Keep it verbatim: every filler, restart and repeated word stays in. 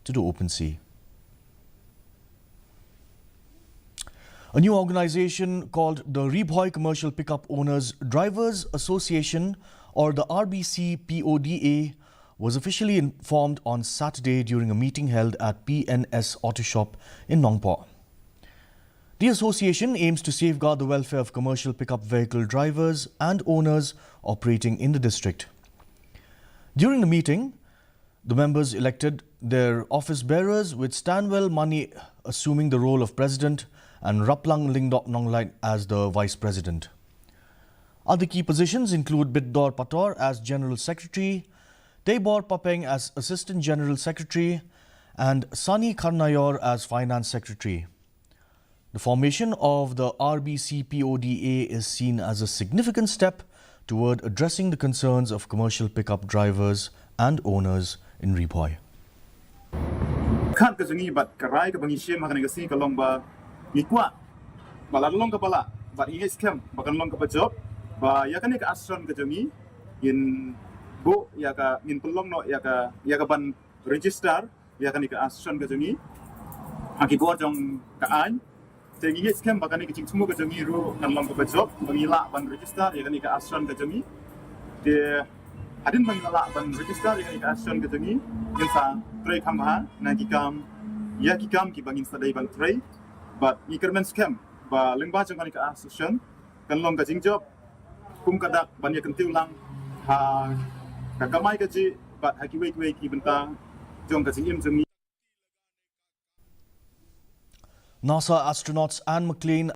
to the open sea. A new organization called the Ri Bhoi Commercial Pickup Owners Drivers Association, or the R B C P O D A, was officially informed on Saturday during a meeting held at P N S Auto Shop in Nongpoh. The association aims to safeguard the welfare of commercial pickup vehicle drivers and owners operating in the district. During the meeting, the members elected their office bearers, with Stanwell Mani assuming the role of president and Raplang Lyngdoh Nonglait as the vice president. Other key positions include Bitdor Pator as general secretary, Teibor Papeng as assistant general secretary, and Sani Kharnayor as finance secretary. The formation of the R B C P O D A is seen as a significant step toward addressing the concerns of commercial pickup drivers and owners in Ri Bhoi. Khat ka jong ngi bad ka rai kaba ngi shim ha kane ka sngi ka long ba ngi kwah ba lada long kaba lah bad ngi ngeit skhem ba kan long kaba jop, ba ïa kane ka Astron ka jong ngi ngin buh ïa ka, ngin pynlong noh ïa ka, ïa ka ban register ïa kane ka Astron ka jong ngi ha ki bor jong ka aiñ. Te ngi ngeit skhem ba kane ka jingthmu ka jong ngi ruh kan long kaba jop ba ngi lah ban register ïa kane ka Astron ka jong ngi. Te hadien ba ngi lah ban register ïa kane ka Astron ka jong ngi, ngin sa trei kham bha na ki kam, ïa ki kam kiba ngin sa dei ban trei. Bad ngi kyrmen skhem ba lyngba jong kane ka Astron kan long ka jingjop kum ka dak ban ïa kyntiew lang ha ka kamai kajih bad ha kiwei kiwei ki bynta jong ka jingim jong ngi. NASA astronauts Anne McLean